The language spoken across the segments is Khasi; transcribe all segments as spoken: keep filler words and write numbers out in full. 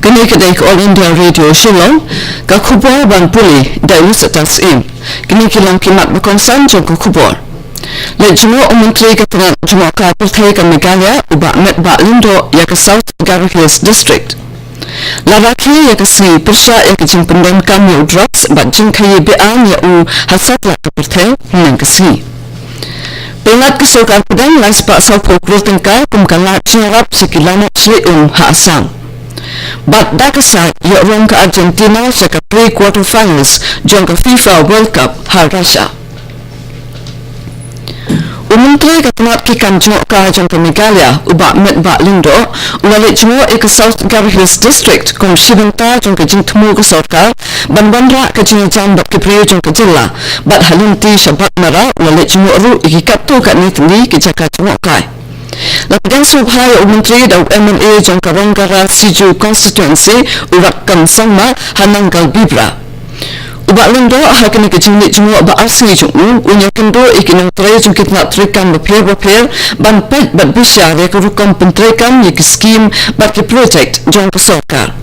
Kane ka dei ka All India Radio Shillong, ka khubor ban pule da i Lucy Tasing. Kine ki long ki mat ba kongsan jong ka khubor. Leit jngoh u Myntri ka tnat jngohkai pyrthei ka Meghalaya, u Bah Metbah Lyngdoh, ïa ka South Garo Hills District. La rakhe ïa ka sngi pyrshah ïa ka jingpyndonkam ïa u drugs bad jingkhaïi be-aiñ ïa u ha satlak ka pyrthei hynnin ka sngi. Pynlait ka sorkar pdeng lai spah sawphew klur tyngka kum ka lad jingïarap sha ki lad shlei um ha Assam. Bad da ka sait ïoh rung ka Argentina sha ka pre-quarter finals jong ka FIFA World Cup ha Russia. U Myntri ka tnat ki kam jngohkai jong ka Meghalaya, u Bah Metbah Lyngdoh, u la leit jngoh ïa ka South Garo Hills District kum shi bynta jong ka jingthmu ka sorkar ban wanrah ka jingïajan bad ki briew jong ka jylla, bad ha lynti sha Baghmara u la leit jngoh ruh ïa ki katto katne tylli ki jaka jngohkai. La pdiang sngewbha ïa u Myntri da u MLA jong ka Rangara Siju Constituency, u Rakkam Sangma, ha Nangal Bibra. U Bah Lyngdoh ha kane ka jingleit jngoh ba ar sngi jong u, un ïakynduh ïa ki nongtrei jong ki tnat treikam bapher bapher ban peit bad bishar ïa ka rukom pyntreikam ïa ki skim bad ki projek jong ka sorkar.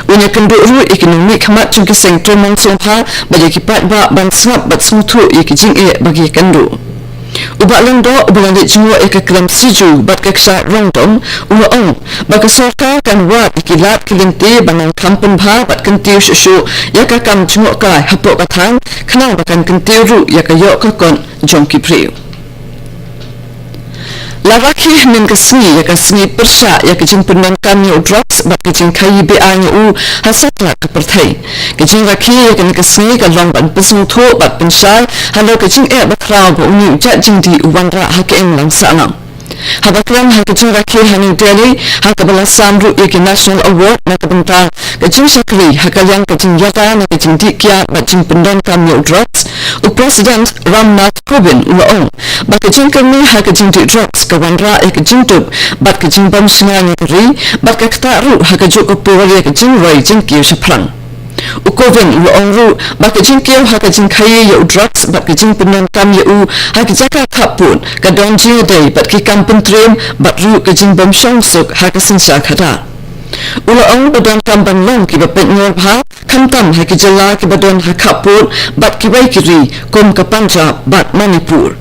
Un ïakynduh ruh ïa ki nongmihkhmat jong ki seng trei mangsngewbha bad ïa ki paidbah ban sngap bad sngewthuh ïa ki jingeh ba ki ïakynduh. U Bah Lyngdoh uba la leit jngoh ïa ka khlem Siju bad ka kshaid Rongdom, u la ong ba ka sorkar kan wad ïa ki lad ki lynti ban nang kham pynbha bad kyntiew shuh shuh ïa ka kam jngohkai hapoh ka thaiñ, khnang ba kan kyntiew ruh ïa ka ïoh ka kot jong ki briew. La rakhe hynnin ka sngi ïa ka sngi pyrshah ïa ka jingpyndonkam ïa u drugs bad ka jingkhaïi be-aiñ ïa u ha satlak ka pyrthei. Ka jingrakhe ïa kane ka sngi ka long ban pynsngewthuh bad pynshai halor ka jingeh bakhraw ba une u jait jingdih u wanrah ha ka imlang sahlang. Haba kren ha ka jingrakhe ha New Delhi ha kaba la sam ruh ïa ki National Award na ka bynta ka jingshakri ha ka liang ka jingïada na ka jingdih kiad bad jingpyndonkam ïa u drugs, u President Ram Nath Kovind u la ong ba ka jingkyrni ha ka jingdih drugs ka wanrah ïa ka jingdup bad ka jingbym shngaiñ ïa ka ri bad ka ktah ruh ha kajuh ka por ïa ka jingroi jingkiew shaphrang. U Kovind u la ong ruh ba ka jingkiew ha ka jingkhaïi ïa u drugs bad ka jingpyndonkam ïa u ha ki jaka khappud ka don jingïadei bad ki kam pyntriem bad ruh ka jingbym shong suk ha ka synshar khadar. U la ong ba donkam ban long kiba peit ngor bha, khamtam ha ki jylla kiba don ha khappud bad kiwei ki ri kum ka Punjab bad Manipur.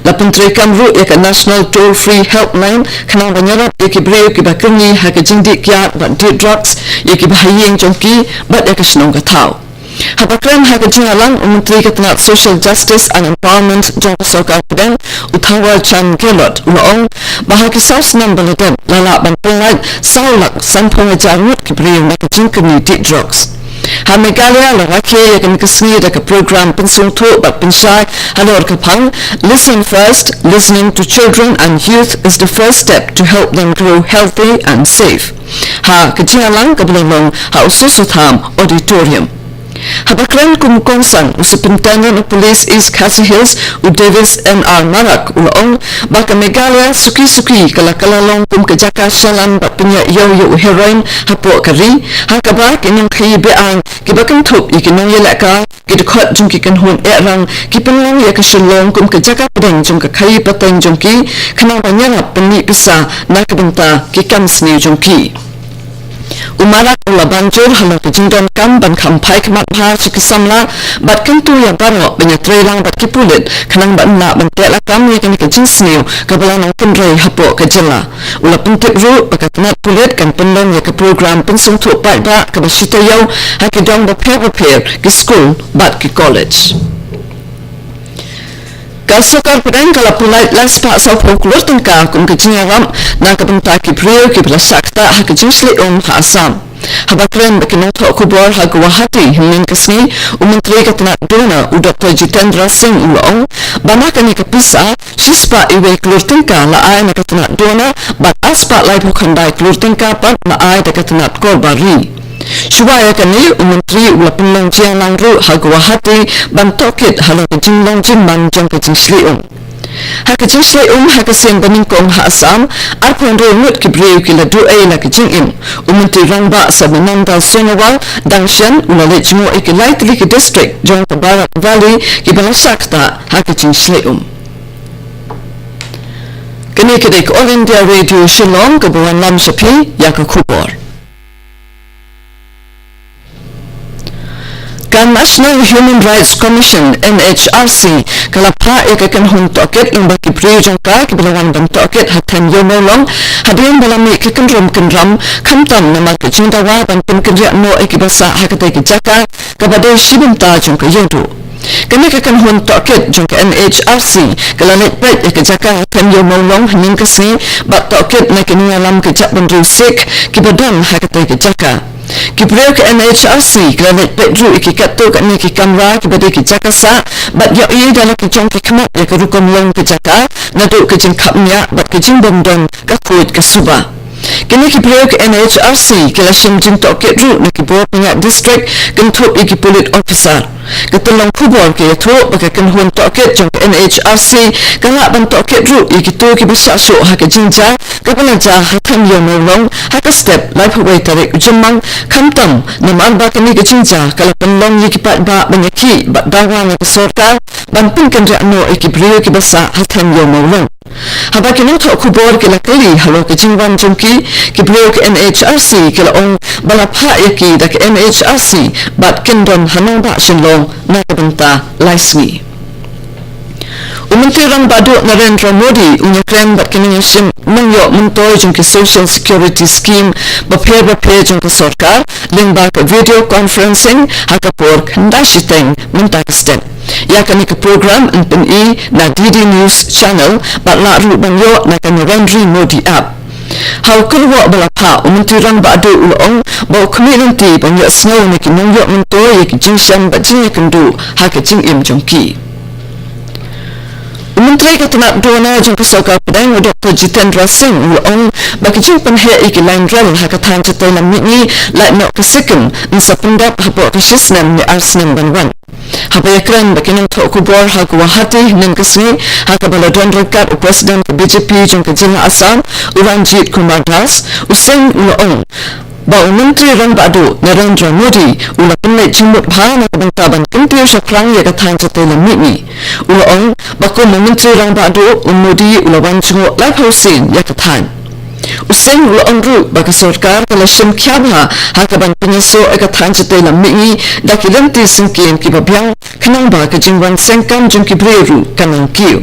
La pyntreikam ruh ïa ka National Toll Free Helpline khnang ban ïarap ïa ki briew kiba kyrni ha ka jingdih kiad bad dih drugs, ïa kiba ha ïing jong ki bad ïa ka shnong ka thaw. Haba kren ha ka jingïalang, u Myntri ka tnat Social Justice and Empowerment jong ka sorkar pdeng, u Thawar Chand Gehlot u la ong ba ha ki saw snem ba la dep la lah ban pynlait saw lak sanphew hajar ngut ki briew na ka jingkyrni dih drugs. Ha Meghalaya la rakhe ïa kane ka sngi da ka program pynsngewthuh bad pynshai halor ka phang Listen First, Listening to Children and Youth is the first step to help them grow healthy and safe, ha ka jingïalang kaba la long ha u Soso Tham Auditorium. Haba kren kum u kongsan, u Superintendent of Police East Khasi Hills, u Davis N R Marak u la ong ba ka Meghalaya suki suki ka la kylla long kum ka jaka shalan bad pynïaid ïew ïa u heroin hapoh ka ri, ha kaba ki nongkhaïi be-aiñ kiba kynthup ïa ki nongïalehkai, ki dkhot jong ki kynhun eh rang ki pynlong ïa ka Shillong kum ka jaka pdeng jong ka khaïi pateng jong ki, khnang ban ïarap pynmih pisa na ka bynta ki kam sniew jong ki. U Marak u la ban jur halor ka jingdonkam ban kham phai khmat bha sha ki samla bad kyntu ïa baroh ban ïatreilang bad ki pulit khnang ban lah ban teh lakam ïa kane ka jingsniew kaba la nang kynrei hapoh ka jylla. U la pyntip ruh ba ka tnat pulit kan pynlong ïa ka program pynsngewthuh paidbah kaba shi taïew ha ki dong bapher bapher, ki skul bad ki college. Ka sorkar pdeng ka la pynlait lai spah sawphew klur tyngka kum ka jingïarap na ka bynta ki briew kiba la shah ktah ha ka jingshlei um ha Assam. Haba kren bad ki nongthoh khubor ha Guwahati hynnin ka sngi, u Myntri ka tnat duna, u Doktor Jitendra Singh u la ong ba na kane ka pisa, shispah iwei klur tyngka la ai na ka tnat duna bad arspah laiphew khyndai klur tyngka pat la ai da ka tnat kor bari. Shuwa ïa kane, u Myntri u la pynlong jingïalang ruh ha Guwahati ban tohkit halor ka jinglong jingman jong ka jingshlei um. Ha ka jingshlei um ha ka sien banyngkong ha Assam, arphew hynriew ngut ki briew ki la duh ei na ka jingim. U Myntri Rangbah Sarbananda Sonowal dang shen u la leit jngoh ïa ki lai tylli ki district jong ka Barak Valley kiba la shah ktah ha ka jingshlei um. Kane ka dei ka All India Radio Shillong kaba wanlam sha phi ïa ka khubor. Ka National Human Rights Commission, N H R C, ka la phah ïa ka kynhun tohkit lyngba ki briew jong ka kiba la wan ban tohkit ha Them Ïew Mawlong, hadien ba la mih ka kynrum kynram, khamtam namar ka jingdawa ban pynkynriah noh ïa kiba sah ha katei ka jaka, kaba dei shi bynta jong ka ïingduh. Kane ka kynhun tohkit jong ka N H R C ka la leit peit ïa ka jaka ha Them Ïew Mawlong hynnin ka sngi, bad tohkit na ki nongïalam ka jaitbynriew Sikh kiba don ha katei ka jaka. Ki briew ka N H R C ki la leit peit ruh ïa ki katto katne ki kamra kiba dei ki jaka sah, bad ïohi da la ki jong ki khmat ïa ka rukom long ka jaka, naduh ka jingkhapngiah bad ka jingbymdon ka khuid ka suba. Kine ki briew ka N H R C ki la shim jingtohkit ruh na ki bor pynïaid district, kynthup ïa ki pulit officer. Ka tyllong khubor ka ïathuh ba ka kynhun tohkit jong ka N H R C ka lah ban tohkit ruh ïa kito kiba shah shoh ha ka jingjia kaba la jia ha Them Ïew Mawlong ha ka step laiphew wei tarik u Jymmang, khamtam namar ba kane ka jingjia ka la pynlong ïa ki paidbah ban ïakhih bad dawa na ka sorkar ban pynkynriah noh ïa ki briew kiba sah ha Them Ïew Mawlong. Haba ki nongthoh khubor ki la kylli halor ka jingwan jong ki, ki briew ka N H R C ki la ong ba la phah ïa ki da ka N H R C bad kin don ha nongbah Shillong na ka bynta lai sngi. U Myntri Rangbah Duh Narendra Modi un ïakren bad ki nongïashim nongïoh myntoi jong ki Social Security Scheme bapher bapher jong ka sorkar lyngba ka video conferencing ha ka por khyndai shiteng mynta ka step. Ïa kane ka program yn pyni na D D News Channel bad lah ruh ban ïoh na ka Narendra Modi app. Ha u kyrwoh ba la phah, u Myntri Rangbah Duh u la ong ba u khmih lynti ban ïohsngew na ki nongïoh myntoi ïa ki jingshem bad jingïakynduh ha ka jingim jong ki. U Myntri ka tnat duh na jong ka Sorkar Pdeng, u Doktor Jitendra Singh, u la ong ba ka jingpynheh ïa ki lain rel ha ka thaiñ Chatei Lam Mihngi lait noh ka Sikkim yn sa pyndep hapoh ka shi snem ne ar snem ban wan. Haba ïakren bad ki nongthoh khubor ha Guwahati hynnin ka sngi, ha kaba la don ryngkat u President ka B J P jong ka jylla Assam, u Ranjit Kumar Das, u Singh u la ong ba u Myntri Rangbah Duh Narendra Modi u la pynleit jingmut bha na ka bynta ban kyntiew shaphrang ïa ka thaiñ Chatei Lam Mihngi. U la ong ba kum u Myntri Rangbah Duh, u Modi u la wan jngoh laiphew sien ïa ka thaiñ. U Singh u la ong ruh ba ka sorkar ka la shim khia bha ha ka ban pynïasoh ïa ka thaiñ Chatei Lam Mihngi da ki lynti syngkien kiba biang, khnang ba ka jingwan seng kam jong ki briew ruh kan nang kiew.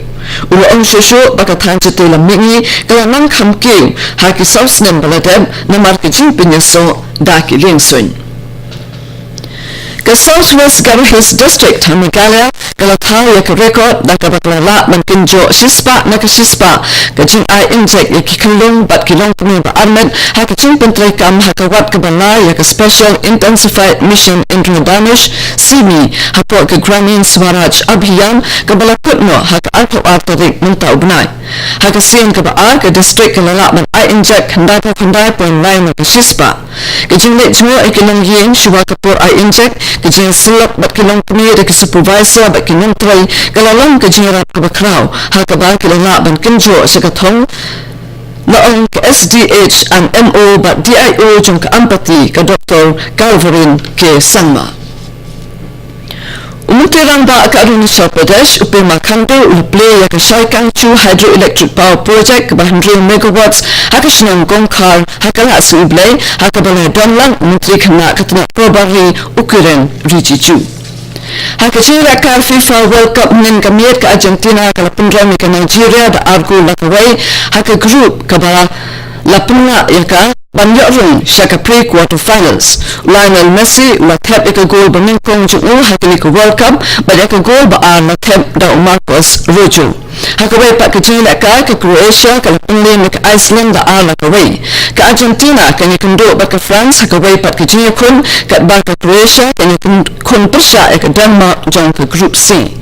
U la ong shuh shuh ba ka thaiñ Chatei Lam Mihngi ka la nang kham kiew ha ki saw snem ba la dep namar ka jingpynïasoh da ki liengsuiñ. Ka South West Garo Hills District ha Meghalaya ka la thaw ïa ka record da kaba ka la lah ban kynjoh shispah na ka shispah ka jingai injek ïa ki khyllung bad ki longkmie ba armet ha ka jingpyntreikam ha ka wat kaba la ïa ka Special Intensified Mission Indradhanush, SIMI, hapoh ka Gramin Swaraj Abhiyan kaba la kut noh ha ka arphew ar tarik mynta u bnai. Ha ka sien kaba ar, ka district ka la lah ban ai injek khyndai phew khyndai point lai na ka shispah. Ka jingleit jngoh ïa ki longïing shuwa ka por ai injek, ka jingïasyllok bad ki longkmie da ki supervisor bad ki nongtrei ka la long ka jingïarap kaba khraw, ha kaba ki la lah ban kynjoh sha ka thong, la ong ka S D H and M O bad D I O jong ka Ampati, ka Doktor Calvary K Sangma. U Myntri Rangbah ka Arunachal Pradesh, u Pema Khandu, u la plie ïa ka Shai Kangchu Hydroelectric Power Project kaba hynriew megawatts ha ka shnong Gongkhar ha Kala Syiemlieh, ha kaba la don lang u Myntri Khynnah ka tnat Probary, u Kiren Rijiju. Ha ka jingïalehkai FIFA World Cup hynnin ka miet, ka Argentina ka la pynrem ïa ka Nigeria da ar gol la kawei ha ka group kaba la pynngah ïa ka ban ïoh rung sha ka pre-quarter finals. U Lionel Messi u la thep ïa ka gol ba nyngkong jong u ha kane ka World Cup, bad ïa ka gol ba ar la thep da u Marcos Rojo. Ha kawei pat ka jingïalehkai, ka Croatia ka la pynliem ïa ka Iceland da ar la kawei. Ka Argentina kan ïakynduh bad ka France ha kawei pat ka jingïakhun, katba ka Croatia kan ïakynduh khun pyrshah ïa ka Denmark jong ka Group C.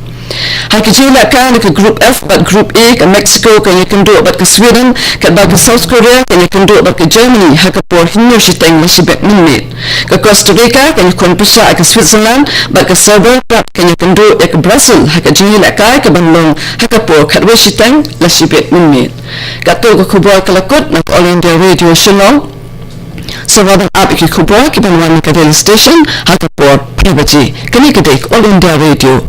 Ha ki jingïalehkai na ka Group F bad Group E, ka Mexico kan ïakynduh bad ka Sweden, katba ka South Korea kan ïakynduh bad ka Germany ha ka por hynñiew shiteng la shibit mynmiet. Ka Costa Rica kan ïakhun pyrshah ïa ka Switzerland, bad ka Serbia pat kan ïakynduh ïa ka Brazil ha ka jingïalehkai kaban long ha ka por khatwei shiteng la shibit mynmiet. Kato ka khubor ka la kut na ka All India Radio Shillong. Sa ruh ban ap ïa ki khubor kiban wan na ka Delhi Station ha ka por phra baje. Kane ka dei ka All India Radio